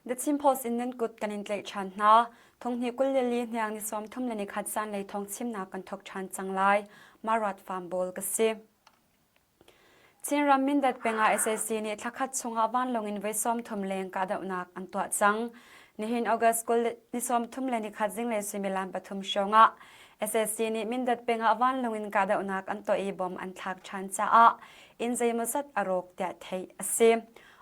The Chin Post in nan kut kan in tlaih ṭhan hna. Thonghnih 24 hniang ni 31 zanlei thawng chimnak kan thawk ṭhan cang lai. Marat Farm Bawl ka si. Chinram Mindat peng ah sac nih thlakhat chungah vanlawng in voi 30 leng kahdohnak an tuah cang. Nihin August 20 ni 31 zinglei suimilam pathum hrawng ah sac nih Mindat peng ah vanlawng in kahdohnak an tuah i bom an thlak ṭhan caah inn zeimawzat a rawk tiah theih a si.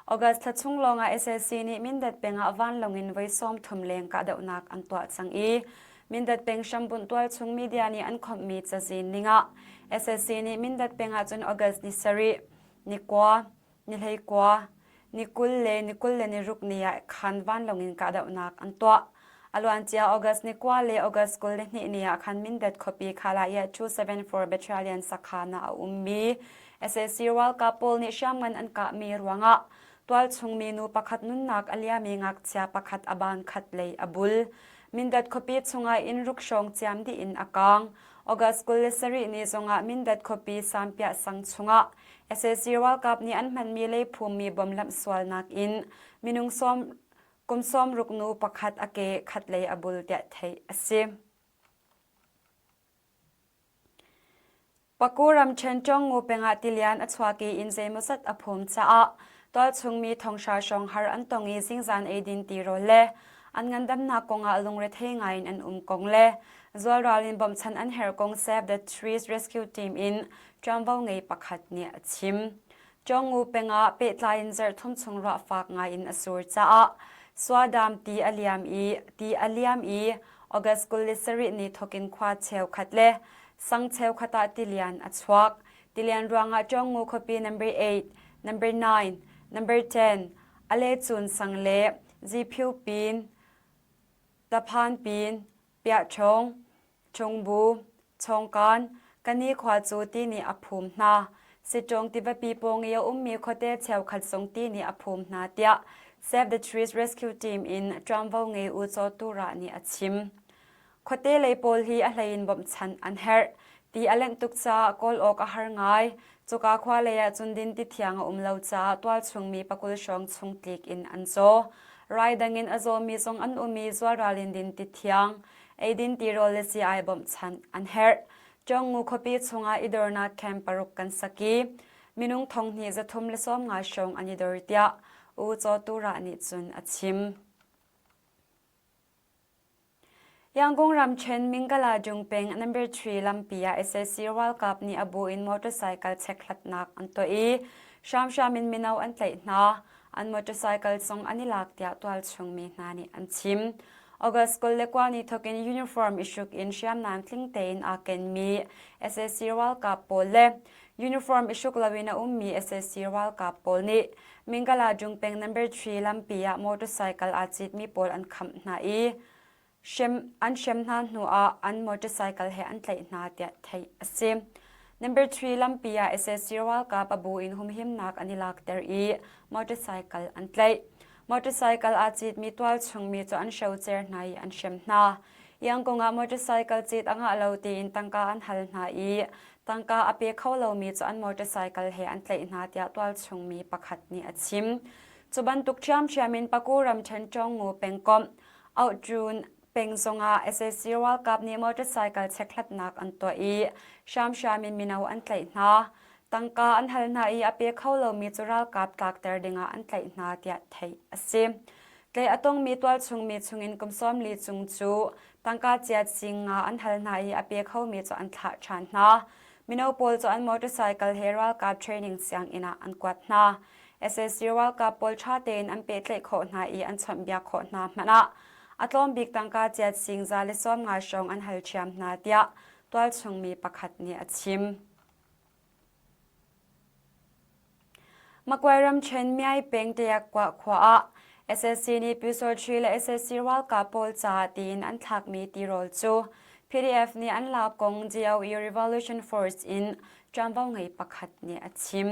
August thla chung lawng ah sac nih Mindat peng ah vanlawng in voi 30 leng kahdohnak an tuah cang i Mindat peng hrambunh tualchung media nih an khawmhmi cazin ningah SSC nih Mindat peng ahcun August ni sarih, ni kua, ni hleikua, ni 20 le ni 26 ni ah khan vanlawng in kahdohnak an tuah. A luancia August ni kua le August 22 ni ah khan Mindat khuapi Khalayah 274 Battalion sakhan ah a ummi SAC ralkap pawl nih hriamngan an kahmi ruangah tualchung minu pakhat nunnak a liami ngakchia pakhat a ban khat lei a bul. Mindat khuapi chungah inn ruk hrawng ciam dih in a kaang. August 27 ni zongah Mindat khuapi Sampiah sang chungah sac ralkap nih an hmanmi leiphummi bom lamh sualnak in minung sawm kum sawmruk nu pakhat a ke khatlei a bul tiah theih a si. Paku ramṭhen Ṭawngngu peng ah tilian a chuak i inn zeimawzat a phum caah tualchung mi thonghra hrawng har an tong i zingzan eidin tirawl le an ngandamnak kong ah lungrethei ngai in an um kong le zualral in bawmhchanh an herh kong Save the Trees Rescue Team in ṭuanvo ngei pakhat nih a chim. Ṭawngngu peng ah pehtlai in zarhthum chung ruah fak ngai in a sur caah Suadam ti a liam i ti a liam i August 27 ni thawkin khua cheukhat le sang cheukhat ah tilian a chuak. Tilian ruangah Ṭawngngu khuapi number 8, number 9, number 10, Alecun sang le Ziphiu pin, Taphan pin, Piahṭhawng, Chungbu, Chawngkan, Kani khua cu ti nih a phum hna. Siṭawng tivapi pawng i a ummi khuate cheukhat zong ti nih a phum hna tiah Save the Trees Rescue Team in ṭuanvo ngei U Caw Turah nih a chim. Khuate lei pawl hi a hleiin bawmhchanh an herh. Ti a lengh tuk caah kawl awk a har ngai. Cuka khua lei ah cun dinti thiang a um lo caah tualchung mi pakul hrawng chung tlik in an caw. Rai dang in a zawmi zong an um i zualral in dinti thiang, eidin tirawl le sii-ai bawmhchanh an herh. Ṭawngngu khuapi chungah i dornak camp paruk kan sak i minung thonghnih 350 hrawng an i dor tiah U Caw Turah nih cun a chim. Yangon ramṭhen Mingala Jungpeng number 3 lampi ah sac ralkap nih a bu in motorcycle chekhlatnak an tuah i hramhram in mino an tlaih hna. An motorcycle zong an i lak tiah tualchung mi hna nih an chim. August 29 ni thawk in uniform i hruk in hriamnam tling tein aa kenmi sac ralkap pawl le uniform i hruk loin a ummi sac ralkap pawl nih Mingala Jungpeng number 3 lampi ah motorcycle aa citmi pawl an khamh hna i an hrem hna hnuah an motorcycle he an tlaih hna tiah theih a si. Number 3 lampi ah sac ralkap a bu in humhimnak an i lakter i motorcycle an tlaih. Motorcycle aa citmi tualchungmi cu an hrocer hna i an hrem hna. Yangon ah motorcycle cit a ngah lo tiin tangka an hal hna i tangka a pe kho lomi cu an motorcycle he an tlaih hna tiah tualchungmi pakhat nih a chim. Cu bantuk ṭhiamṭhiam in Paku ramṭhen Ṭawngngu pengkomh Auhṭun peng zongah sac ralkap nih motorcycle chekhlatnak an tuah i hramhram in mino an tlaih hna. Tangka an hal hna i a pe kho lomi cu ralkap tlakter dingah an tlaih hna tiah theih a si. Tlaih a tongmi tualchungmi chungin kum 40 cung cu tangka ciat sing nga an hal hna i a pe khomi cu an thlah ṭhan hna. Mino pawl cu an motorcycle he ralkap training sianginn ah an kuat hna. Sac ralkap pawl ṭha tein an pehtlaih khawh hna i an chawnhbiak khawh hna hmanh ah a tlawm bik tangka ciat sing 150 hrawng an hal ṭhiam hna tiah tualchungmi pakhat nih a chim. Magway ramṭhen Myai peng Tayakwa khua ah sac nih Pyusawṭhi le sac ralkap pawl caah tiin an thlakmi tirawl cu PDF nih an lak kong GOE Revolution Force in ṭuanvo ngei pakhat nih a chim.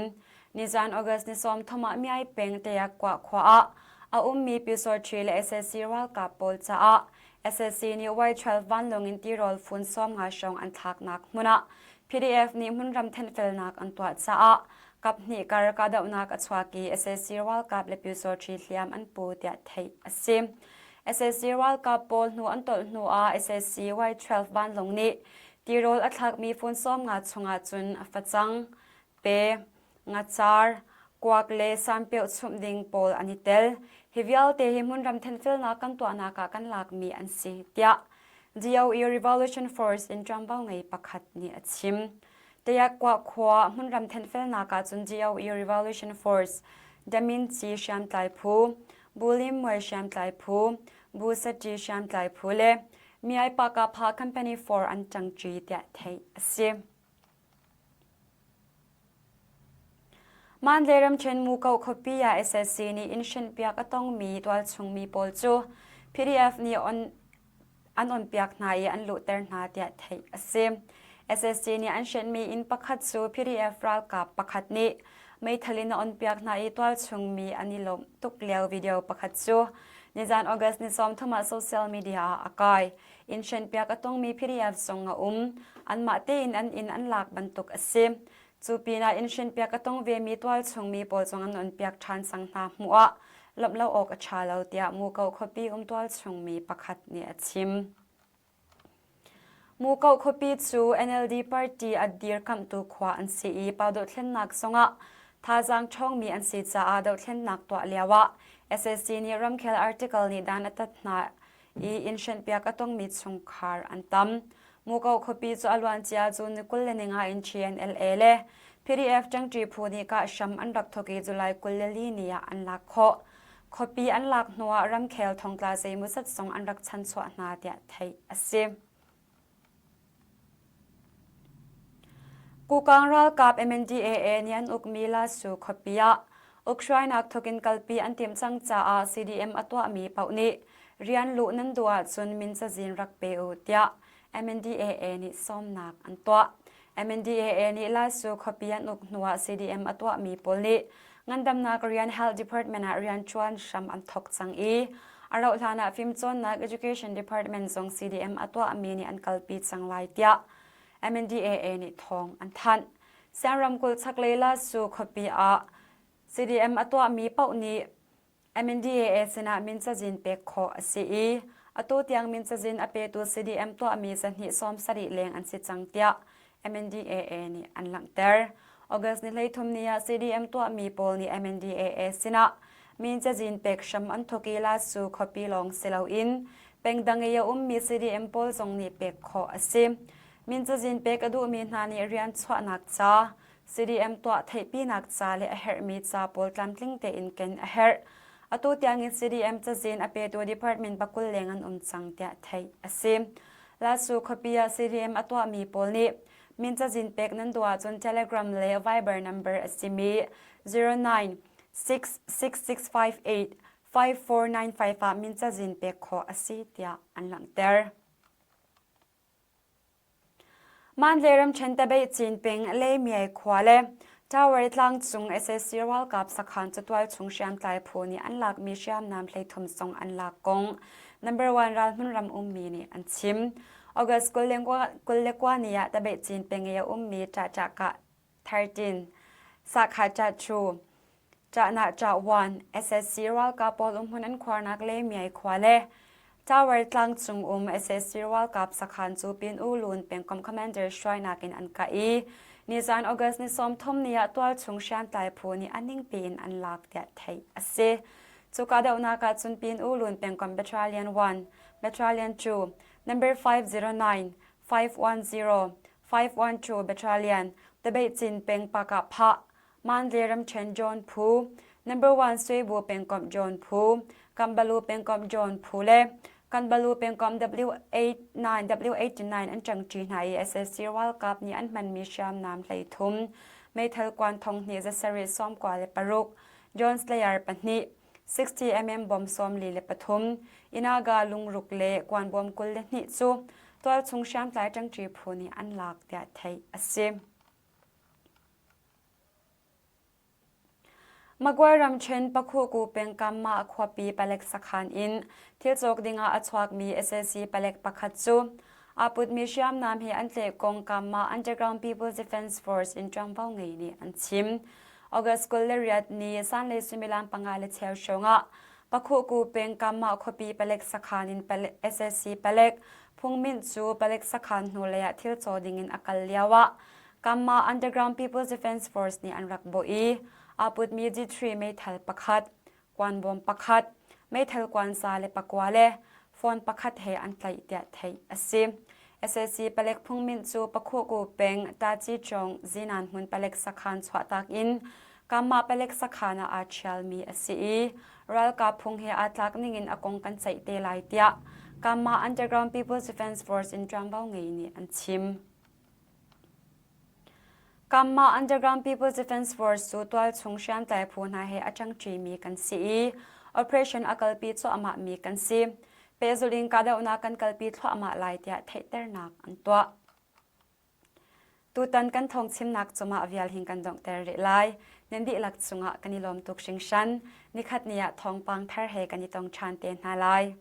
Nizan August ni 30 ah Myai peng Tayakwa khua ah a ummi Pyusawṭhi le sac ralkap pawl caah sac nih Y12 vanlawng in tirawl fun 50 hrawng an thlaknak hmun ah PDF nih hmunram thenhfelnak an tuah caah Kaphnih kar kahdohnak a chuak i sac ralkap le Pyusawṭhi hliam an pu tiah theih a si. Sac ralkap pawl hnu an tolh hnu ah sac Y-12 vanlawng nih tirawl a thlakmi fun 50 chungah cun facang, pe, ngacar, kuak le sanpioh chumh ding pawl an i tel. Hi vialte hi hmunram thenfelnak kan tuahnak ah kan lakmi an si, tiah DOE Revolution Force in ṭuanvo ngei pakhat nih a chim. Tayakwa khua hmunram thenfelnak ahcun DOE Revolution Force, Daminci hriamtlai phu, Bulim Muai hriamtlai phu, Busati hriamtlai phu le Miaipakapha Company 4 an ṭangṭi tiah theih a si. Mandalay ramṭhen Muko khuapi ah sac nih inn hrenhpiak a tongmi tualchungmi pawl cu PDF nih on an onpiak hna i an luhter hna tiah theih a si. Sac nih an hrenhmi inn pakhat cu PDF ralkap pakhat nih meithal in a onpiak hna i tualchungmi an i lawmh tuk lio video pakhat cu nizan August ni 30 ah social media ah a kai. Inn hrenhpiak a tongmi PDF zong a um. Anmah tein an inn an lak bantuk a si. Cu pinah inn hrenhpiak a tong vemi tualchungmi pawl zong an onpiak ṭhan cang hna hmuh ah lawmh lo awk a ṭha lo tiah Muko khuapi um tualchungmi pakhat nih a chim. Muko khuapi cu NLD party a dirkamhtu khua an si i pau dohthlennak zongah thazaang ṭhawngmi an si caah dohthlennak tuah lioah sac nih ramkhel article nih dan a tat hna i inn hrenhpiak a tongmi chungkhar an tam. Muko khuapi cu a luancia June ni 25 in TNLA le PDF ṭangṭi phu nih kah hram an rak thawk i July 24 ni ah an lak khawh. Khuapi an lak hnuah ramkhel thongtla zeimawzat zong an rak chanchuah hna tiah theih a si. Kukang ralkap MNDAA nih an ukmi Lasu khuapi ah ukhruainak thawkin kalpi an timh cang caah CDM a tuahmi paoh nih rian luh nan duh ahcun min cazin rak pe u tiah MNDAA nih sawmnak an tuah. MNDAA nih Lasu khuapi an uk hnuah CDM a tuahmi pawl nih ngandamnak rian Health Department ah rianṭuan hram an thawk cang i a rauhhlan ah fimcawnnak Education Department zong CDM a tuahmi nih an kalpi cang lai tiah MNDAA nih thawng an thanh. Siang ramkulh chaklei Lasu khuapi ah CDM a tuahmi paoh nih MNDAA sinah min cazin pek khawh a si i atu tiang min cazin a petu CDM tuahmi 270 leng an si cang tiah MNDAA nih an langhter. August ni 13 ni ah CDM tuahmi pawl nih MNDAA sinah min cazin pek hram an thawk i Lasu khuapi lawng si loin pengdang i a ummi CDM pawl zong nih pek khawh a si. Min cazin pek a duhmi hna nih rian chuahnak ca, CDM tuah theihpinak ca le a herhmi ca pawl tlamtling tein ken a herh. Atu tiangin CDM cazin a petu department pakul leng an um cang tiah theih a si. Lasu khuapi ah CDM a tuahmi pawl nih min cazin pek nan duh ahcun Telegram le Viber number a simi 09 66658 5495 ah min cazin pek khawh a si tiah an langhter. Mandalay ramṭhen Tabeih peng Leimiai khua le Tower tlangcung sac ralkap sakhan catual chung hriamtlai phu nih an lakmi hriamnam 33 zong an lak kong number one ralhmun ram ummi nih an chim. August 29 ni ah Tabeih peng i a ummi Ṭahṭahkah 13, Sakha Ṭah Ṭahnak Ṭah sac ralkap pawl umhmun an khuarnak le Miai khua le Tower tlang cung um sac ralkap sakhan cu Pin U Lun pengkomh commander hruainak in an kah i nizan August ni 30 ni ah tualchung hriamtlai phu nih a ningpi in an lak tiah theih a si. Cu kahdohnak ah cun Pin U Lun pengkomh Battalion 1, Battalion 2, Number 509, 510, 512 Battalion, Tabeihcin peng Pakah Phah, Mandalay ramṭhen John Phu, Number One Suibu pengkomh John Phu, Kambalu pengkomh John Phu le Kanbalu pengkomh W89 W89 an ṭangṭi hna i sac ralkap nih an hmanmi hriamnam 13, meithal kuan 2000 96, John Slayer pahnih, 60 mm bom 43, Inaga lungruk le kuanbawm 22 cu tualchung hriamtlai ṭangṭi phu nih an lak tiah theih a si. Magway ramṭhen Pakhuku pengkam mah khuapi palek sakhan in thil cawk dingah a chuakmi sac palek pakhat cu aa putmi hriamnam he an tlaih kong Kamma Underground People's Defense Force in ṭuanvo ngei nih an chim. August 28 ni sanlei suimilam panga le cheu hrawng ah Pakhuhku peng Kamah khuapi palek sakhan in SSC palek Phungmint cu palek sakhan hnulei ah thil caw ding in a kal lio ah Kamah Underground People's Defense Force nih an rak bawh i aa putmi G3 meithal pakhat, kuanbawm pakhat, meithal kuansa le pakua le phone pakhat he an tlaih tiah theih a si. SAC palek phungmint cu Pakhuhku peng Taci Chong Zinan hmun palek sakhan chuahtak in Kamah palek sakhan ah aa ṭhialmi a si i ralkap phung he aa tlak ningin a kong kan ceih te lai tiah Kamah Underground People's Defense Force in ṭuanvo ngei nih an chim. Kamah Underground People's Defense Force cu tualchung hriamtlai phu hna he a ṭangṭimi kan si i operation a kalpi cuahmahmi kan si. Pehzulh in kahdohnak kan kalpi thluahmah lai tiah theihternak an tuah. Tutan kan thawngchimnak cungah vial hin kan donghter rih lai. Nan dihlak cungah kan i lawm tuk hringhran. Nikhat ni ah thawngpang thar he kan i tong ṭhan te hna lai.